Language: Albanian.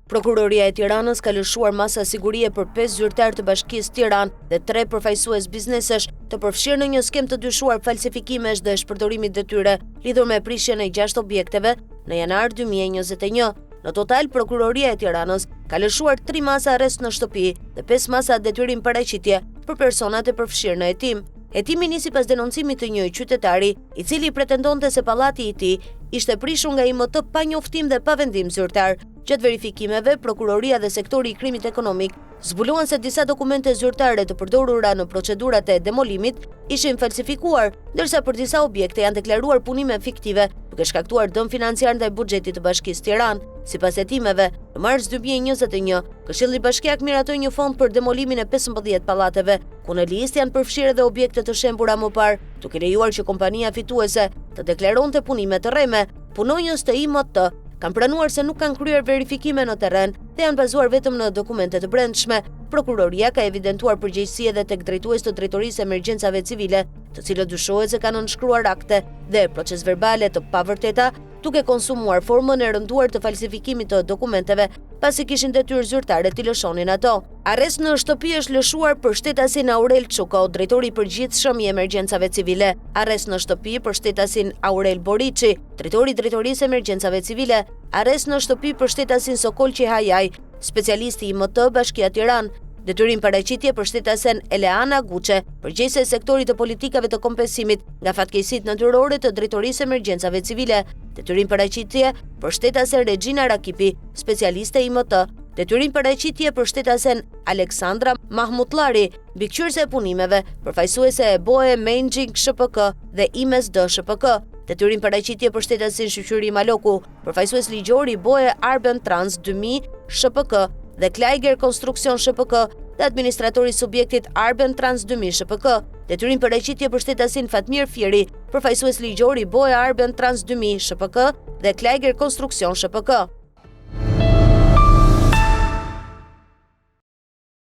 Prokuroria e Tiranës ka lëshuar masa sigurie për 5 zyrtarë të Bashkisë Tiranë dhe 3 përfaqësues biznesesh të përfshirë në një skemë të dyshuar falsifikimesh dhe shpërdorimit detyre lidhur me prishjen e 6 objekteve në janar 2021. Në total, Prokuroria e Tiranës ka lëshuar 3 masa arrest në shtëpi dhe 5 masa detyrim paraqitje për personat e përfshirë në hetim. Hetimi nisi pas denoncimit të një qytetari, i cili pretendonte se pallati i tij ishte prishur nga IMT pa njoftim dhe pa vendim zyrtar. Gjatë verifikimeve, prokuroria dhe sektori i krimit ekonomik zbuluan se disa dokumente zyrtare të përdorura në procedurat e demolimit ishin falsifikuar, ndërsa për disa objekte janë deklaruar punime fiktive, duke shkaktuar dëm financiar ndaj buxhetit të Bashkisë Tiranë. Sipas hetimeve, në mars 2021, Këshilli Bashkiak miratoi një fond për demolimin e 15 pallateve, ku në listë janë përfshirë edhe objekte të shembura më parë, duke lejuar që kompania fituese të deklaronte punime të rreme. Punonjës të IMT kanë pranuar se nuk kanë kryer verifikime në terren dhe janë bazuar vetëm në dokumente të brendshme. Prokuroria ka evidentuar përgjegjësi edhe tek drejtues të Drejtorisë së Emergjencave Civile, të cilët dyshohet se kanë nënshkruar akte dhe procesverbale të pavërteta, duke konsumuar formën e rënduar të falsifikimit të dokumenteve, pasi kishin detyrë zyrtare t'i lëshonin ato. Arrest në shtëpi është lëshuar për shtetasin Aurel Çuko, drejtori i përgjithshëm i Emergjencave Civile. Arrest në shtëpi për shtetasin Aurel Boriçi, drejtori i Drejtorisë së Emergjencave Civile. Arrest në shtëpi për shtetasin Sokol Qehajaj, specialist i IMT, Bashkia Tiranë. Detyrim paraqitje për shtetasen Eleana Guçe, përgjegjëse e sektorit të politikave të kompensimit nga fatkeqësitë natyrore të Drejtorisë së Emergjencave Civile. Detyrim paraqitje për shtetasen Rexhina Rakipi, specialiste IMT. Detyrim paraqitje për shtetasen Aleksandra Mahmutllari, mbikëqyrëse e punimeve, përfaqësuese e BOE Managing SHPK dhe IMSD SHPK. Detyrim paraqitje për shtetasin Shyqyri Maloku, përfaqësues ligjor i BOE Arben Trans 2000 SHPK dhe Klajger Konstruksion SHPK dhe administrator i subjektit Arben Trans 2000 SHPK. Detyrim paraqitje për shtetasin Fatmir Firi, përfaqësues ligjor i BOE Arben Trans 2000 SHPK dhe Klajger Konstruksion SHPK.